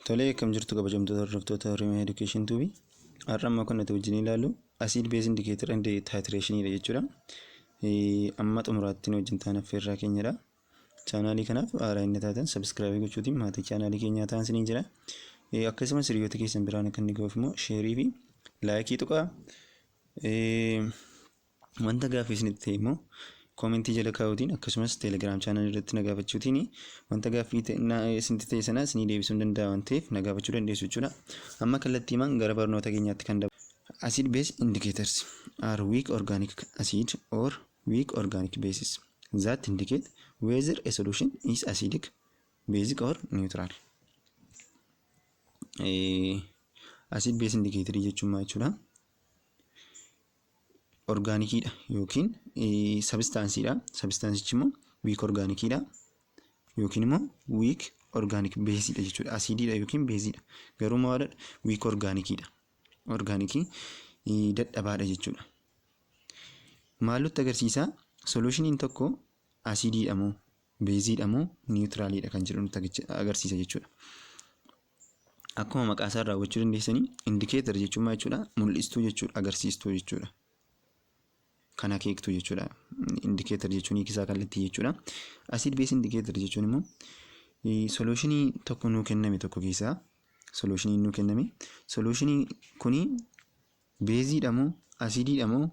Tolee, akkam jirtu kabajamtoota hordoftoota Oromiyaa Education Tube. Har'a ammoo kan nuti wajjin ilaallu acid base indicator and titration dha jechuudha. Amma xumuraatti nu wajjin ta'an affeerraa keenyadha. Chaanaalii kanaaf haaraa inni taatan subscribe gochuutiin maatii chaanaalii keenyaa ta'an isiniin jira. Akkasumas hiriyoota keessan biraan akka inni ga'uuf immoo share fi like tuqaa. Wanta gaaffii isinitti ta'e immoo comment jala kaa'uutiin, akkasumas Telegram channel irratti na gaafachuutiin, wanta gaaffii isinitti ta'e sana isinii deebisuu hin danda'a waan ta'eef na gaafachuu dandeessu jechuudha. Amma kallattiimaan gara barnoota keenyaatti kan dabalu. Acid base indicators are weak organic acid or weak organic bases that indicate whether a solution is acidic, basic or neutral. Acid base indicator jechuun maal jechuudha? Organiciidha yookiin substanceiidha. Substanceichi immoo weak organiciidha yookiin immoo weak organic baseiidha jechuudha. Acidiidha yookiin baseiidha. Garuu maalidha? Weak organiciidha. Organic dadhabaadha jechuudha. Maal nutti agarsiisa? Solutioniin tokko acidiidha moo, baseiidha moo, neutraliidha kan jedhu nutti agarsiisa jechuudha. Akkuma maqaa isaa irraa hubachuu dandeessanii, indicator jechuun maal jechuudha? Mul'istuu jechuudha, agarsiistuu jechuudha. Kan akeektu jechuudha. Indicator jechuun hiikisaa kallattii jechuudha. Acid base indicator jechuun immoo solution tokko nuu kenname tokko keessaa, solution nuu kenname, solution kuni baseiidha moo, acidiidha moo,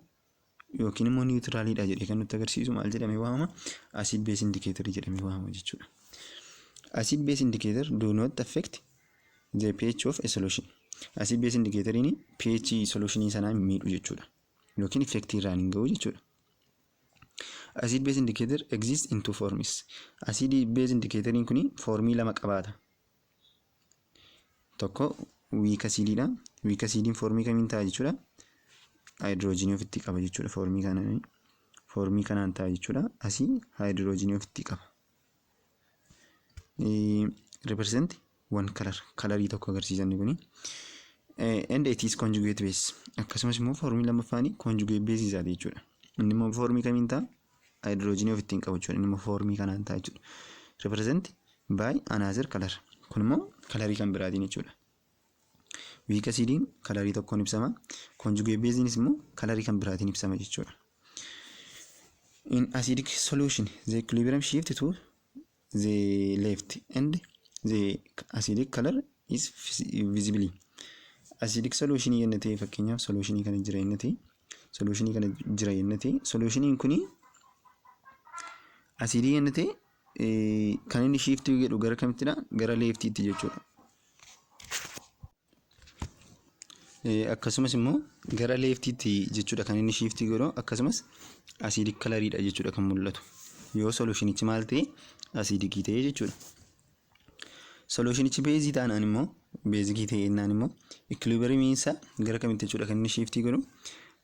yookiin immoo neutraliidha jedhee kan nutti agarsiisu maal jedhamee waamama? Acid base indicator jedhamee waamama jechuudha. Acid base indicator do not affect the pH of a solution. Acid base indicatoriin pH solutionii sanaa hin miidhu jechuudha. Yookiin effect irraan hin ga'u jechuudha. Acid base indicator exists in two forms. Acid base indicatoriin kuni form lama qabaata. Tokko weak acidiidha. Weak acidiin form kamiin ta'a jechuudha? Hydrogen ofitti qaba jechuudha. Form kanaan, form kanaan ta'a jechuudha. Asii hydrogen ofitti qaba. Represent one color, colorii tokko agarsiisa inni kuni. And it is conjugate base. Akkasumas immoo form lammaffaanii conjugate base isaati jechuudha. Inni immoo form kamiin ta'a? Hydrogen ofitti hin qabu jechuudha. Inni immoo form kanaan ta'a jechuudha. Represent by another color. Kun immoo colorii kan biraatiin jechuudha. Weak acidiin colorii tokkoon ibsama. Conjugate baseiinis immoo colorii kan biraatiin ibsama jechuudha. In acidic solution, the equilibrium shift to the left and the acidic color is visibly. Acidic solution yenna ta'e, fakkeenyaaf solution kana jira yenna ta'e, solution kana jira yenna ta'e, solutioniin kuni acidii yenna ta'e, kan inni shift jedhu gara kamittidha? Gara leftiitti jechuudha. Akkasumas immoo gara leftiitti jechuudha kan inni shift godhu, akkasumas acidic coloriidha jechuudha kan mul'atu. Yoo solutionichi maal ta'e? Acidic ta'e jechuudha. Solutionichi base taanaan immoo, basic ta'e jennaan immoo, equilibriumiin isaa gara kamitti jechuudha kan inni shift godhu?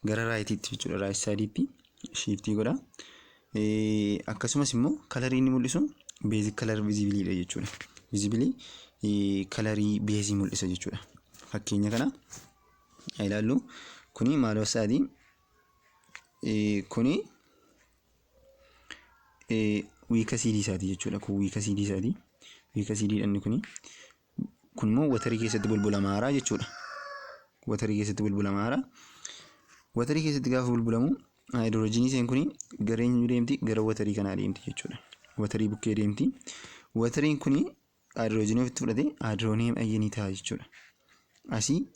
Gara rightiitti jechuudha, right sideiitti shift godha. Akkasumas immoo colorii inni mul'isu basic color visibleiidha jechuudha. Visible colorii base mul'isa jechuudha. Fakkeenya kana ilaallu. Kuni maaloo isaati? Kuni weak acidii isaati jechuudha. Kun weak acidii isaati. Weak acidiidha inni kuni. Kun immoo waterii keessatti bulbulamaa jechuudha. Waterii keessatti bulbulamaa. Waterii keessatti gaafa bulbulamu, hydrogenii isheen kuni gara eenyu deemti? Gara waterii kanaa deemti jechuudha. Waterii bukkee deemti. Wateriin kuni hydrogenii ofitti fudhatee hydronium ionii ta'a jechuudha. Asii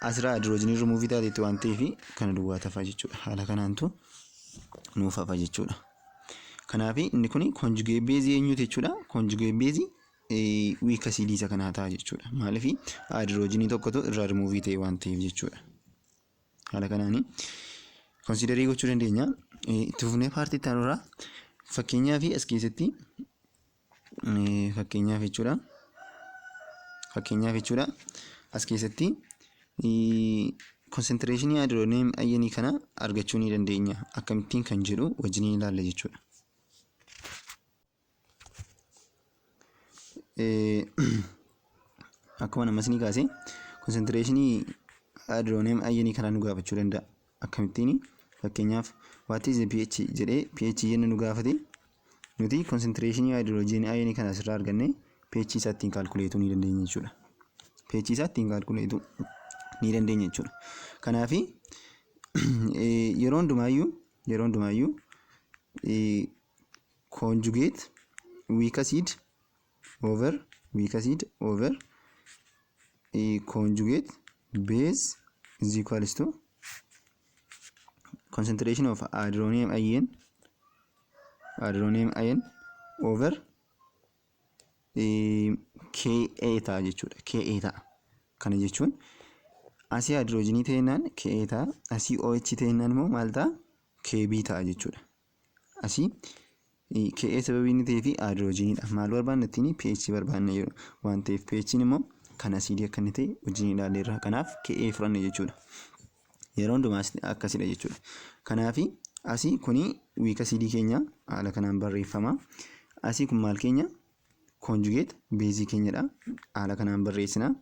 asirraa haayidroojinii rimuuvii taateetti waan ta'eef kana duwwaa tafa jechuudha. Haala kanaantu nuuf hafa jechuudha. Kanaaf inni kuni conjugate base eenyuti jechuudha? Conjugate base weak acidii isa kanaa ta'a jechuudha. Maaliif? Hydrogenii tokkotu irraa rimuuvii ta'e waan ta'eef jechuudha. Haala kanaanii consider gochuu dandeenya. Itti fufnee part itti aanurraa, fakkeenyaaf as keessatti, fakkeenyaaf jechuudha. Fakkeenyaaf jechuudha, as keessatti concentration hydronium ionii kana argachuu ni dandeenya. Akkamittiin kan jedhu wajjin ilaalla jechuudha. Akkuma namas ni kaase, concentration hydronium ionii kana nu gaafachuu danda'a. Akkamittiin? Fakkeenyaaf, "What is the pH?" jedhee pH jennu nu gaafate, nuti concentration hydrogen ionii kana asirraa arganne pH isaa ittiin calculate ni dandeenya jechuudha. pH isaa ittiin calculate ni dandeenya jechuudha. Kanaaf yeroo hundumaayyuu conjugate weak acid over weak acid over conjugate base is equals to concentration of hydronium ion over Ka ta'a jechuudha. Ka ta'a. Kana jechuun asii hydrogenii ta'ennaan Ka ta'a. Asii OH ta'ennaan immoo maal ta'a? Kb ta'a jechuudha. Asii Ka sababii inni ta'eef hydrogeniidha. Maal barbaanna ittiin? pH barbaanna yeroo waan ta'eef, pH'n immoo kan asiidii akka inni ta'e wajjin ilaalleerra. Kanaaf Ka fudhanne jechuudha. Yeroo hundumaa akkasidha jechuudha. Kanaaf asii kuni weak asiidii keenya haala kanaan barreeffama. Asii kun maal keenya? Conjugate beezii keenyadha. Haala kanaan barreessina.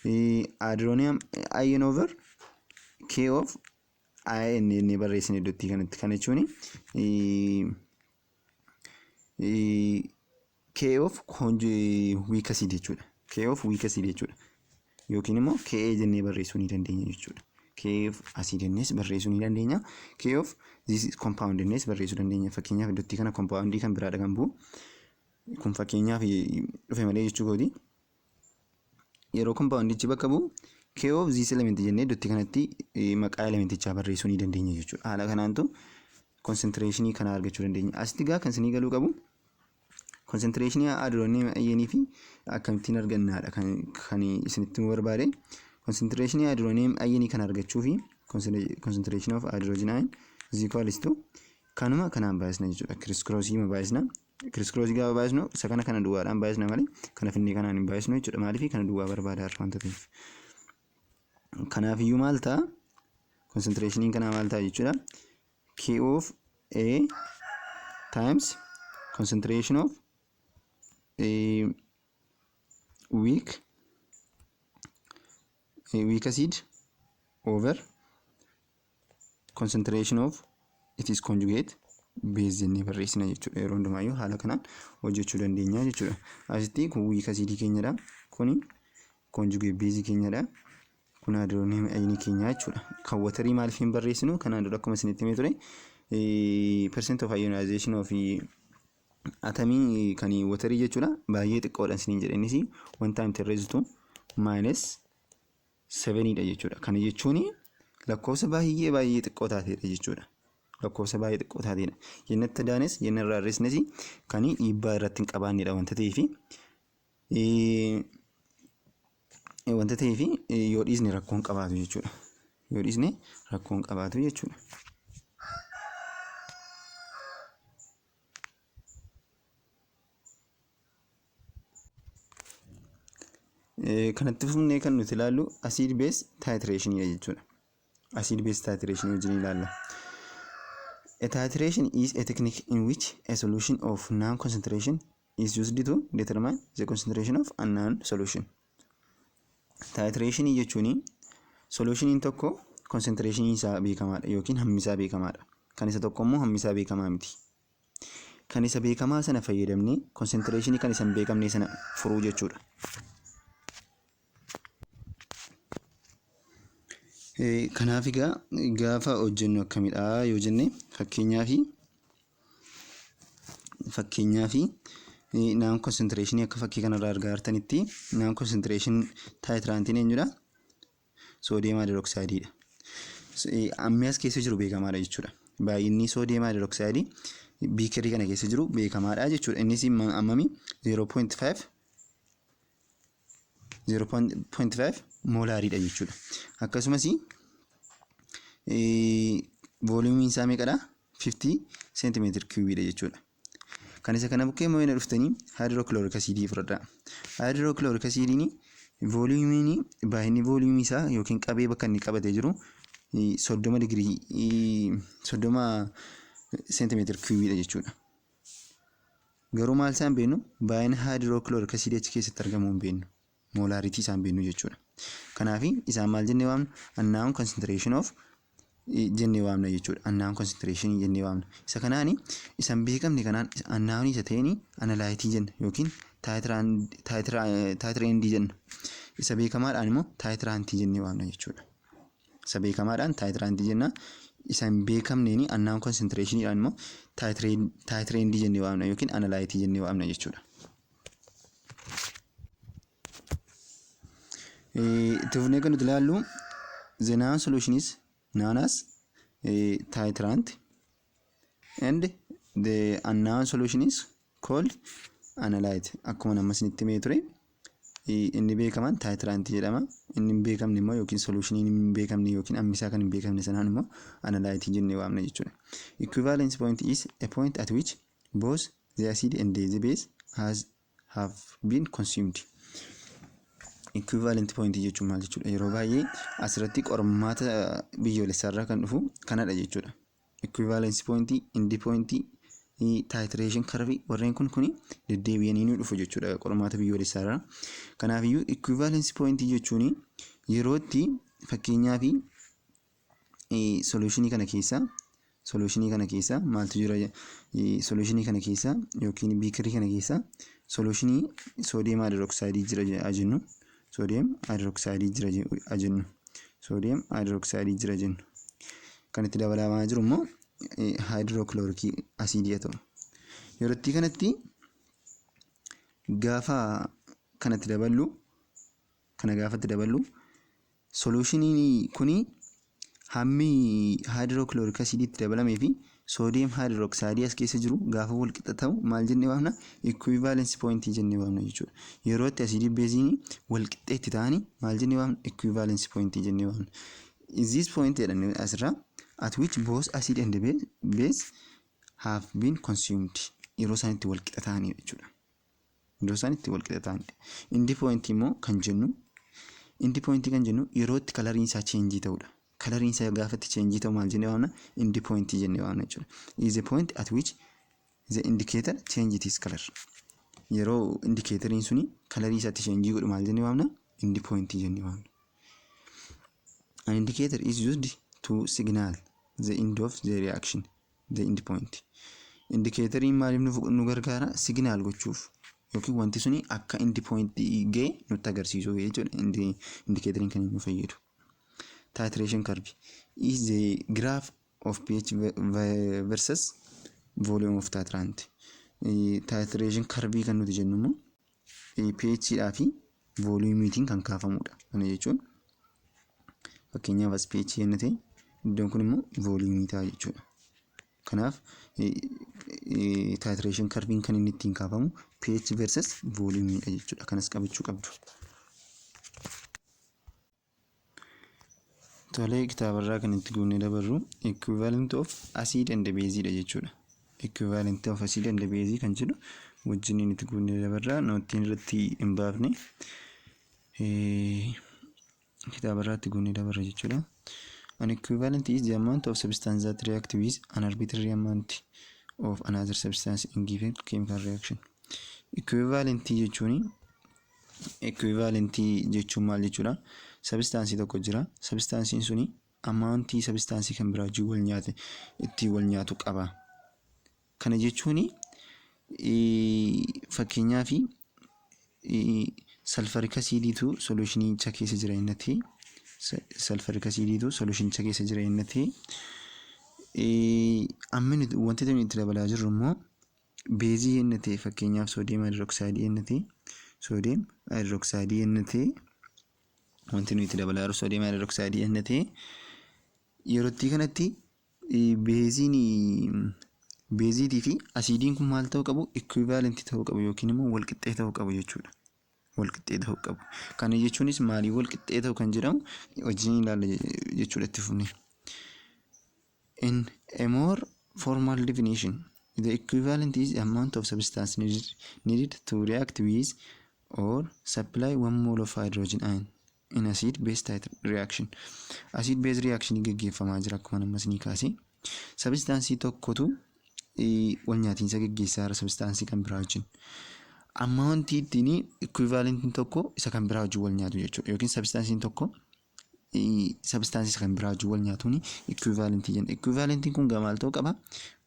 Hydronium ion over K of ion jennee barreessine iddootti kanatti. Kana jechuun K of weak acid jechuudha. K of weak acid jechuudha. Yookiin immoo Ka jennee barreessuu ni dandeenya jechuudha. K of acid jennees barreessuu ni dandeenya. K of this compound jennees barreessuu dandeenya. Fakkeenyaaf, iddootti kana compoundii kan biraadha kan bu'u. Kun fakkeenyaaf dhufe malee jechuu kooti. Yeroo compoundichi bakka bu'u, K of this element jennee iddootti kanatti maqaa elementichaa barreessuu ni dandeenya jechuudha. Haala kanaantu concentrationii kana argachuu dandeenya. Asitti gaa kan isinii galuu qabu, concentrationii hydronium ionii fi akkamittiin argannaadha kan isinitti himuu barbaade. Concentrationii hydronium ionii kana argachuu fi concentration of hydrogen ion is equals to kanuma kanaan baay'isna jechuudha. Criss crossii ma baay'isna. Criss crossii gaafa baay'isnu, isa kana kana duwwaadhaan baay'isna malee kana finnee kanaan hin baay'isnu jechuudha. Maaliif? Kana duwwaa barbaadaa jirra waanta ta'eef. Kanaafiyyuu maal ta'a? Concentrationiin kanaa maal ta'a jechuudha? K of A times concentration of a weak acid over concentration of its conjugate base jennee barreessina jechuudha. Yeroo hundumaayyuu haala kanaan hojjechuu dandeenya jechuudha. Asitti kun weak acid keenyadha. Kuni conjugate base keenyadha. Kun hydronium ionii keenya jechuudha. Kan waterii maaliif hin barreessinu? Kanaan dura akkuma isinitti himee ture, percent of ionization of atamii kan waterii jechuudha baay'ee xiqqoodha isiniin jedhe. Innis 1 time 10 raised to minus 7dha jechuudha. Kana jechuun lakkoofsa baay'ee baay'ee xiqqoo taateedha jechuudha. Lakkoofsa baay'ee xiqqoo taateedha. Yennatti daanes, yenna irraa hir'isnes, kan dhiibbaa irratti hin qabaannedha wanta ta'eef yoo dhiisne rakkoo hin qabaatu jechuudha. Yoo dhiisne rakkoo hin qabaatu jechuudha. Kanatti fufnee kan nuti ilaallu acid base titration jechuudha. Acid base titration wajjin ilaalla. A titration is a technique in which a solution of known concentration is used to determine the concentration of unknown solution. Titration jechuun solutioniin tokko concentration isaa beekamaadha yookiin hammi isaa beekamaadha. Kan isa tokko immoo hammi isaa beekamaa miti. Kan isa beekamaa sana fayyadamnee concentration kan isa hin beekamne sana furuu jechuudha. Kanaaf egaa gaafa hojjennu akkamidha yoo jenne, fakkeenyaaf known concentration akka fakkii kanarraa argaa jirtanitti, known concentration titrantiin eenyudha? Sodium hydroxideidha. Hammi as keessa jiru beekamaadha jechuudha. Baay'inni sodium hydroxide beakerii kana keessa jiru beekamaadha jechuudha. Innis hammami? 0.5 0.5 molariidha jechuudha. Akkasumas volumeiin isaa meeqadha? 50 seentimeetir cubeiidha jechuudha. Kan isa kana bukkee immoo dhuftanii hydrochloric acidii fudhadhaa. Hydrochloric acidiin volumeiin, baay'inni volumeii isaa yookiin qabee bakka inni qabatee jiru 30 digirii 30 seentimeetir cubeiidha jechuudha. Garuu maal isaan beeknu? Baay'ina hydrochloric acidii achi keessatti argamu hin beeknu. Molarity isaan beeknu jechuudha. Kanaaf isaan maal jennee waamna? Unknown concentration of jennee waamna jechuudha. Unknown concentration jennee waamna. Isa kanaani isa hin beekamne kanaan, unknown isa ta'een analyteii jenna yookiin Titrandii jenna. Isa beekamaadhaan immoo titrantii jennee waamna jechuudha. Isa beekamaadhaan titrantii jenna. Isa hin beekamneen, unknown concentrationiidhaan immoo, titrandii jennee waamna yookiin analyteii jennee waamna jechuudha. Itti fufnee kan nuti ilaallu, the known solution is known as titrant and the unknown solution is called analyte. Akkuma nama isinitti himee ture, inni beekaman titrantii jedhama. Inni hin beekamne immoo, yookiin solutioniin hin beekamne yookiin ammisaa kan hin beekamne sanaan immoo, analyte jennee waamna jechuudha. Equivalence point is a point at which both the acid and the base has have been consumed. Equivalent point jechuun maal jechuudha? Yeroo baay'ee asirratti qormaata biyyoolessaarraa kan dhufu kanadha jechuudha. Equivalence point, end point, titration curve, warreen kun kuni deddeebi'anii nu dhufu jechuudha qormaata biyyoolessaarraa. Kanaafiyyuu equivalence point jechuun yeroo itti, fakkeenyaaf, solutionii kana keessa maaltu jira? Solutionii kana keessa yookiin beakerii kana keessa solutionii sodium hydroxideii jira jennu. Sodium hydroxideii jira jennu. Sodium hydroxideii jira jennu. Kan itti dabalamaa jiru immoo hydrochloricii acidii haa ta'u. Yeroo itti kanatti gaafa kanatti daballu, kana gaafa itti daballu, solutioniin kuni hammi hydrochloric acidii itti dabalamee fi sodium hydroxideii as keessa jiru gaafa wal qixa ta'u maal jennee waamna? Equivalence point jennee waamna jechuudha. Yeroo itti acidii baseiin wal qixxee itti ta'anii maal jennee waamna? Equivalence point jennee waamna. This point jedhanii asirraa, at which both acid and base have been consumed, yeroo isaan itti wal qixa ta'anii jechuudha. Yeroo isaan itti wal qixa ta'anidha. End point immoo kan jennu, end point kan jennu yeroo itti coloriin isaa changeii ta'udha. Coloriin isaa gaafa itti changeii ta'u maal jennee waamna? End point jennee waamna jechuudha. Is a point at which the indicator change its color. Yeroo indicatoriin suni colorii isaatti changeii godhu maal jennee waamna? End point jennee waamna. An indicator is used to signal the end of the reaction, the end point. Indicatoriin maaliif nu gargaara? Signal gochuuf yookiin wanti suni akka end point ga'e nutti agarsiisuu jechuudha. Indicatoriin kan inni nu fayyadu. Titration curve is the graph of pH versus volume of titrant. Titration curve kan nuti jennu immoo pH dhaa fi volumiitiin kan kaafamudha. Kana jechuun, fakkeenyaaf, as pH yenna ta'e, iddoon kun immoo volumii ta'a jechuudha. Kanaaf titration curviin kan inni ittiin kaafamu pH versus volumiidha jechuudha. Kanas qabachuu qabdu. Tolee, kitaabarraa kan itti guunnee dabarru equivalent of acid and base dha jechuudha. Equivalent of acid and base kan jedhu wajjiniin itti guunnee dabarra. Noteiin irratti hin baafne, kitaabarraa itti guunnee dabarra jechuudha. An equivalent is the amount of substance that react with an arbitrary amount of another substance in given chemical reaction. Equivalent jechuun maal jechuudha? Substanceii tokko jira. Substanceiin suni amountii substanceii kan biraa wajjin wal nyaate ittiin wal nyaatu qaba. Kana jechuun, fakkeenyaaf, sulfuric acidiitu solutionicha keessa jira inni ta'e, sulfuric acidiitu solutionicha keessa jira inni ta'e, amma wanti nuti itti dabalaa jirru immoo baseii inni ta'e, fakkeenyaaf sodium hydroxideii inni ta'e, sodium hydroxideii inni ta'e, wanti nuti itti dabalaa jirru sodium hydroxideii inni ta'e, yerootti kanatti baseiin, baseiitii fi acidiin kun maal ta'uu qabu? Equivalentii ta'uu qabu yookiin immoo wal qixxee ta'uu qabu jechuudha. Wal qixxee ta'uu qabu. Kana jechuunis maalii wal qixxee ta'u kan jedhamu wajjin ilaalla jechuudha itti fufnee. In a more formal definition, the equivalent is the amount of substance needed to react with or supply 1 mole of hydrogen ion in acid base reaction. Acid base reaction geggeeffamaa jira akkuma ammas ni kaase. Substanceii tokkotu wal nyaatiinsa geggeessaa jira substanceii kan biraa wajjin. Amountii ittiin equivalentiin tokko isa kan biraa wajjin wal nyaatu jechuudha. Yookiin substanceiin tokko substanceii isa kan biraa wajjin wal nyaatuun equivalentii jenna. Equivalentiin kun maal ta'uu qaba?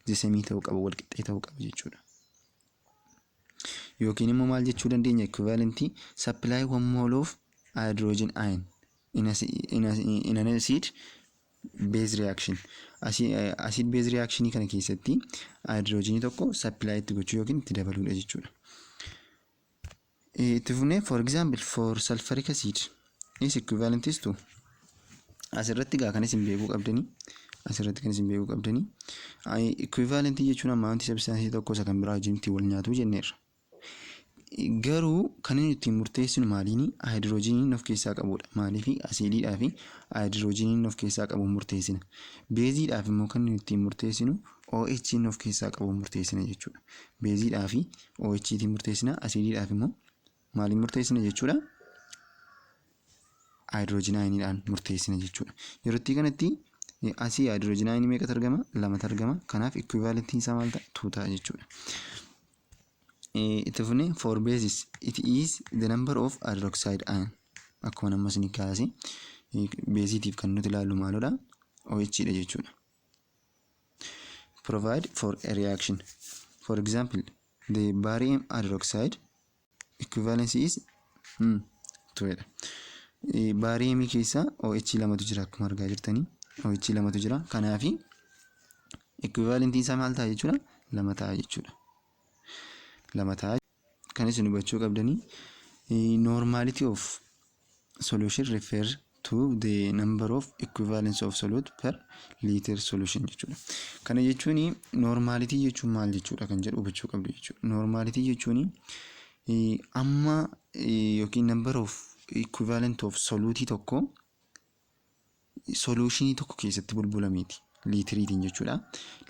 The sameii ta'uu qaba, wal qixxee ta'uu qaba jechuudha. Yookiin immoo maal jechuu dandeenya? Equivalentii supply 1 mole of hydrogen ion in an acid base reaction. Acid base reaction kana keessatti hydrogenii tokko supply itti gochuu yookiin itti dabaluudha jechuudha. Itti fufnee, for example, for sulfuric acid is equivalent is to, asirratti gaa kan isin beekuu qabdanii, asirratti kan isin beekuu qabdanii, equivalent jechuun amount substance tokko isa kan biraa wajjin ittiin wal nyaatu jenneerra. Garuu kan inni ittiin murteessinu maaliini? Hydrogeniin of keessaa qabudha. Maaliif? Asiidiidhaa fi hydrogeniin of keessaa qabu murteessina. Beeziidhaaf immoo kan inni ittiin murteessinu OH of keessaa qabu murteessina jechuudha. Beeziidhaa fi OH tiin murteessina. Asiidiidhaaf immoo maaliin murteessina jechuudha? Hydrogen ioniidhaan murteessina jechuudha. Yerootti kanatti asii hydrogen ionii meeqatu argama? Lamatu argama. Kanaaf equivalentiin isaa maal ta'a? Two ta'a jechuudha. Itti fufnee, for bases it is the number of hydroxide ion. Akkuma amma isin kaase, beeziitiif kan nuti ilaallu maalodha? OH dha jechuudha. Provide for a reaction. For example, the barium hydroxide equivalence is twodha. Bariumii keessa OH lamatu jira, akkuma argaa jirtanii. OH lamatu jira. Kanaafi equivalentiin isaa maal ta'a jechuudha? Lama ta'a jechuudha. Lama ta'a. Kan isin hubachuu qabdanii, normality of solution refer to the number of equivalence of solute per liter solution jechuudha. Kana jechuun normality jechuun maal jechuudha kan jedhu hubachuu qabdu jechuudha. Normality jechuun amma yookiin number of equivalent of solutii tokko solutionii tokko keessatti bulbulameeti. Liitiriitiin jechuudha.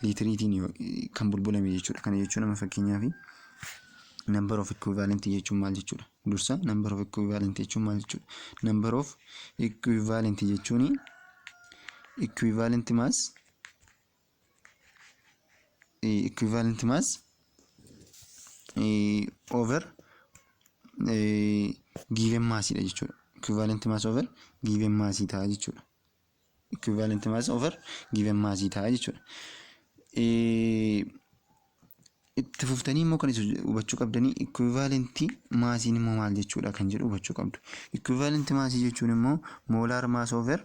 Liitiriitiin kan bulbulame jechuudha. Kana jechuun amma fakkeenyaaf number of equivalent jechuun maal jechuudha? Dursa number of equivalent jechuun maal jechuudha? Number of equivalent jechuun equivalent mass over given massiidha jechuudha. Equivalent mass over given massii ta'a jechuudha. Equivalent mass over given massii ta'a jechuudha. Itti fuftanii immoo kan isin hubachuu qabdanii, equivalent massiin immoo maal jechuudha kan jedhu hubachuu qabdu. Equivalent massii jechuun immoo molar mass over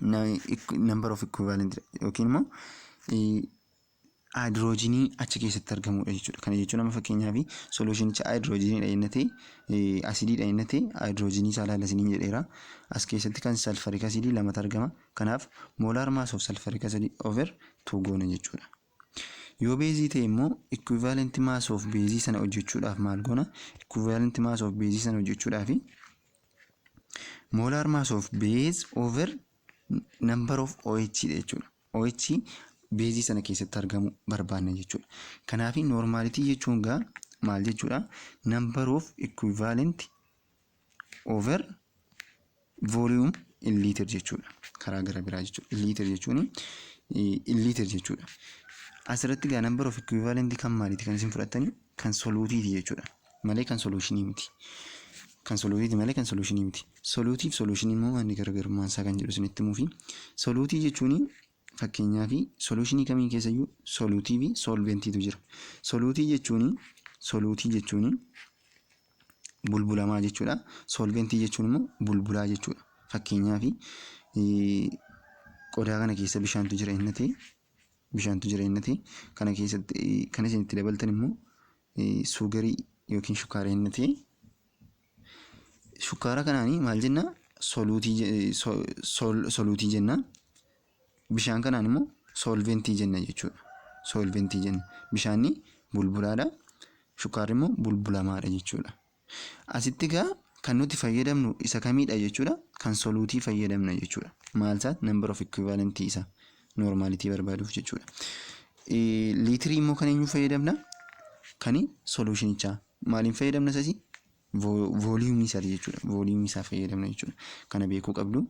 number of equivalent yookiin immoo haayidroojinii achi keessatti argamudha jechuudha. Kana jechuun amma fakkeenyaaf solutionicha haayidroojiniidha inni ta'e, asidiidha inni ta'e, haayidroojinii isaa ilaala isiniin jedheera. As keessatti kan sulfuric acidii lamatu argama. Kanaaf molar mass of sulfuric acidii over two goona jechuudha. Yoo beezii ta'e immoo equivalent mass of beezii sana hojjechuudhaaf maal goona? Equivalent mass of beezii sana hojjechuudhaaf molar mass of base over number of OH dha jechuudha. OH beezii sana keessatti argamu barbaanna jechuudha. Kanaaf normality jechuun gaa maal jechuudha? Number of equivalent over volume in liter jechuudha. Karaa gara biraa jechuudha. Liter jechuun in liter jechuudha. Asirratti gaa number of equivalent kan maaliiti kan isin fudhattanii? Kan solutiiti jechuudha. Malee kan solutionii miti. Kan solutiiti malee kan solutionii miti. Solutii fi solutionii immoo wanni garaagarummaan isaa kan jedhu isinitti himuufi. Solutii jechuun fakkeenyaaf solutionii kamiin keessayyuu solutii fi solventiitu jira. Solutii jechuun bulbulamaa jechuudha. Solventii jechuun immoo bulbulaa jechuudha. Fakkeenyaaf qodaa kana keessa bishaantu jira inni ta'e, bishaantu jira inni ta'e, kana keessatti kan isin itti dabaltan immoo sugarii yookiin shukkaara inni ta'e, shukkaara kanaanii maal jenna? Solutii jenna. Bishaan kanaan immoo solventii jenna jechuudha. Solventii jenna. Bishaanni bulbulaadha. Shukkaarri immoo bulbulamaadha jechuudha. Asitti egaa kan nuti fayyadamnu isa kamiidha jechuudha? Kan solutii fayyadamna jechuudha. Maal isaa? Number of equivalent isaa normality barbaaduuf jechuudha. Liitirii immoo kan eenyu fayyadamna? Kan solutionichaa. Maaliin fayyadamna isasii? Volumeii isaati jechuudha. Volumeii isaa fayyadamna jechuudha. Kana beekuu qabdu.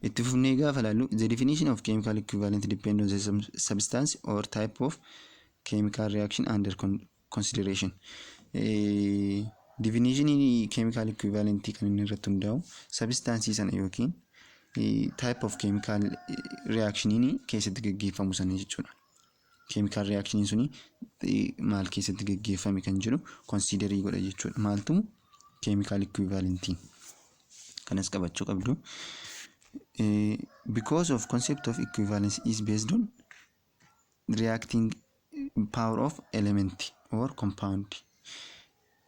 Itti fufnee gaafa ilaallu, the definition of chemical equivalent depend on the substance or type of chemical reaction under consideration. Definition chemical equivalent kan inni irratti hundaa'u substance sana yookiin type of chemical reactioniin keessatti gaggeeffamu sana jechuudha. Chemical reactioniin suni maal keessatti geggeeffame kan jedhu considerii godha jechuudha. Maaltu? Chemical equivalentiin. Kanas qabachuu qabdu. Because of concept of equivalence is based on reacting power of element or compound.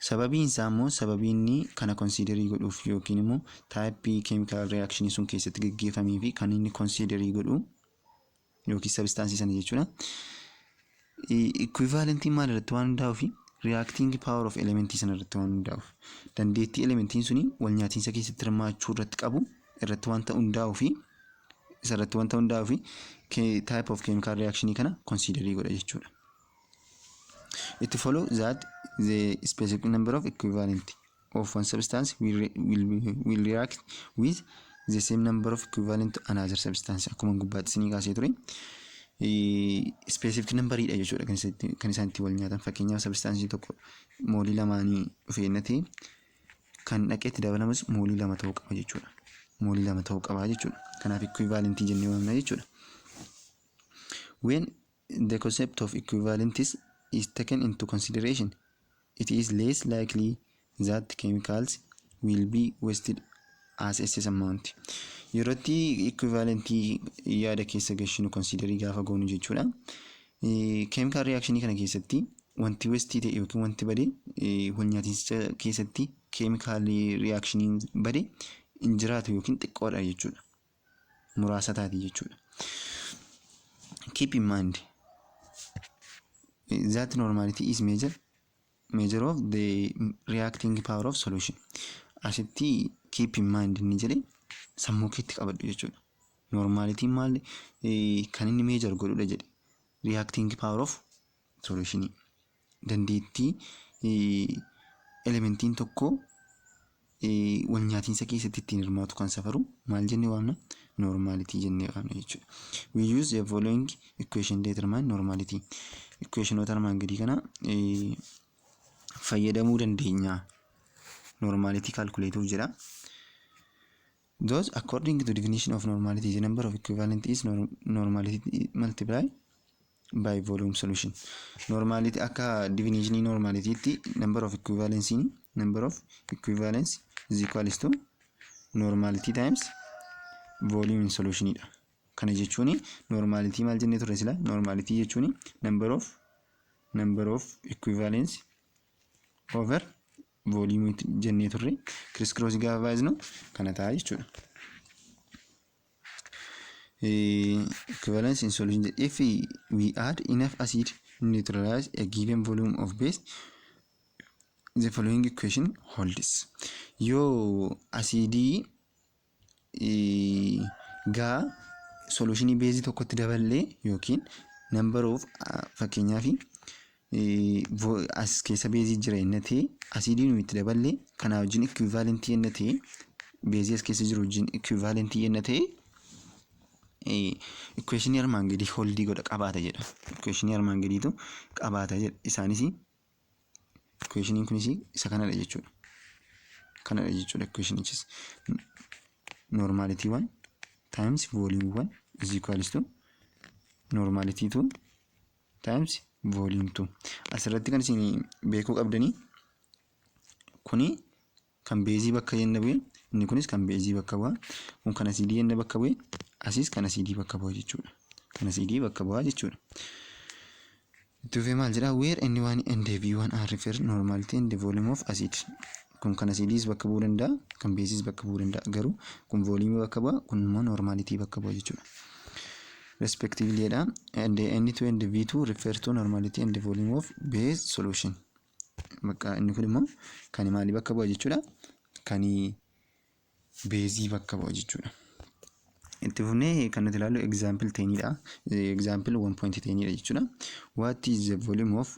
Sababiin isaa immoo, sababii inni kana considerii godhuuf yookiin immoo typeii chemical reactionii sun keessatti geggeeffamee fi kan inni considerii godhu yookiin substanceii sana jechuudha. Equivalentiin maal irratti waan hundaa'uuf? Reacting power of elementii sana irratti waan hundaa'uuf, dandeettii elementiin suni wal nyaatiinsa keessatti hirmaachuu irratti qabu irratti wanta hundaa'uu fi isa irratti wanta hundaa'uu fi type of chemical reaction kana considerii godha jechuudha. It follow that the specific number of equivalent of one substance will react with the same number of equivalent to another substance. Akkuma gubbaatti isinii kaasee ture, specific numberiidha jechuudha kan isaan itti wal nyaatan. Fakkeenyaaf, substanceii tokko moolii lamaanii dhufee innatee kan dhaqeetti dabalamus moolii 2 ta'uu qaba jechuudha. Moolii 2 ta'uu qaba jechuudha. Kanaaf equivalentii jennee waamna jechuudha. When the concept of equivalent is taken into consideration, it is less likely that chemicals will be wasted as excess amount. Yerootti equivalentii yaada keessa gashinu, considerii gaafa goonu jechuudha. Chemical reactionii kana keessatti wanti wasteii ta'e yookiin wanti bade, wal nyaatiinsa keessatti chemical reactioniin bade hin jiraatu yookiin xiqqoodha jechuudha. Muraasa taati jechuudha. Keep in mind that normality is measure of the reacting power of solution. Asitti keep in mind inni jedhe sammuu keetti qabadhu jechuudha. Normalityn maal kan inni measure godhudha jedhe? Reacting power of solution. Dandeettii elementiin tokko wal nyaatiinsa keessatti ittiin hirmaatu kan safaru maal jennee waamna? Normality jennee waamna jechuudha. We use the following equation determine normality. Equationoota armaan gadii kana fayyadamuu dandeenya. Normality calculate jedha. Thus, according to definition of normality, the number of equivalent is normality multiply by volume solution. Normality, akka definition normalitytti, number of equivalence, number of equivalence is equals to normality times volume in solution dha. Kana jechuun normality maal jennee turre sila? Normality jechuun number of equivalence over volume jennee turre. Criss cross gaafa baay'isnu kana ta'a jechuudha. Equivalence in solution: if we add enough acid neutralize a given volume of base, the following equation holds. Yoo asiidii gaa solutionii baseii tokkotti daballee yookiin number of, fakkeenyaaf, as keessa baseii jira inni ta'e, asiidii nuyi itti daballee kanaa wajjin equivalentii inni ta'e, baseii as keessa jiru wajjin equivalentii inni ta'e, equationii armaan gadii holdii godha, qabaata jedha. Equationii armaan gadiitu qabaata jedha. Isaanis equationiin kunis isa kanadha jechuudha. Kanadha jechuudha equationichis. Normality 1 times volume 1 is equals to normality 2 times volume 2. Asirratti kan isin beekuu qabdanii, kuni kan baseii bakka yenna bu'e, inni kunis kan baseii bakka bu'a. Kun kan asiidii yenna bakka bu'e, asiis kan asiidii bakka bu'a jechuudha. Kan asiidii bakka bu'a jechuudha. Itti fufee maal jedhaa? Where N1 and V1 are refer normality and the volume of acid. Kun kan asiidiis bakka bu'uu danda'a, kan baseiis bakka bu'uu danda'a. Garuu kun volume bakka bu'a, kun immoo normality bakka bu'a jechuudha. Respectively jedha. And N2 and V2 refer to normality and the volume of base solution. Bakka inni kun immoo kan maalii bakka bu'a jechuudha? Kan baseii bakka bu'a jechuudha. Itti fufnee kan nuti ilaallu example 10dha. Example 1.10dha jechuudha. What is the volume of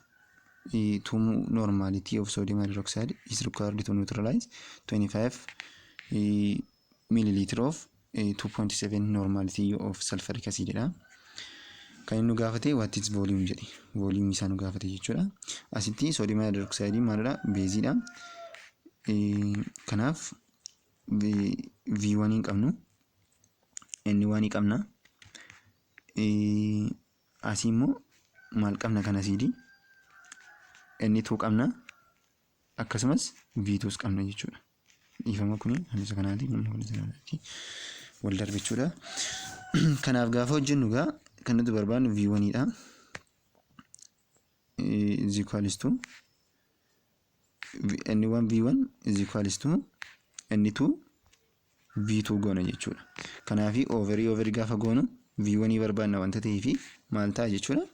two normality of sodium hydroxide is required to neutralize 25 milliliter of 2.7 normality of sulfuric acid dha. Kan inni nu gaafate what is volume jedhe. Volume isaa nu gaafate jechuudha. Asitti sodium hydroxide maalidha? Baseiidha. Kanaaf V1 hin qabnu. N1 qabna. Asii immoo Maal qabna? Kan asiidii N2 qabna, akkasumas V2s qabna jechuudha. Dhiifama, kuni isa kanaati, kun isa kanaati, wal darbe jechuudha. Kanaaf gaafa hojjennu gaa kan nuti barbaadnu V1 dha. Is equals to N1 V1 is equals to N2 V2 goona jechuudha. Kanaafi overii overii gaafa goonu V1 barbaadna wanta ta'eefi maal ta'a jechuudha?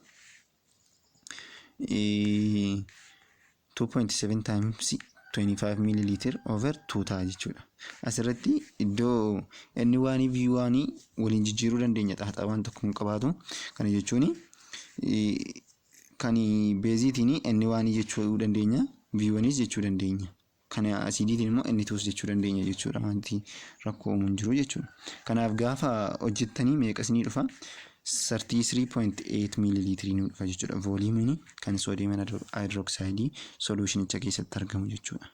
2.7 times 25 milliliter over 2 ta'a jechuudha. Asirratti iddoo N1 V1 waliin jijjiiruu dandeenya, xaaxaa waan tokko hin qabaatu. Kana jechuun kan beeziitiin N1 jechuu dandeenya, V1s jechuu dandeenya. Kan asiidiitiin immoo N2s jechuu dandeenya jechuudha. Wanti rakkoo uumuu hin jiru jechuudha. Kanaaf gaafa hojjettanii meeqa isinii dhufa? 33.8 milliliterii nu dhufa jechuudha. Volumeiin kan sodium hydroxideii solutionicha keessatti argamu jechuudha.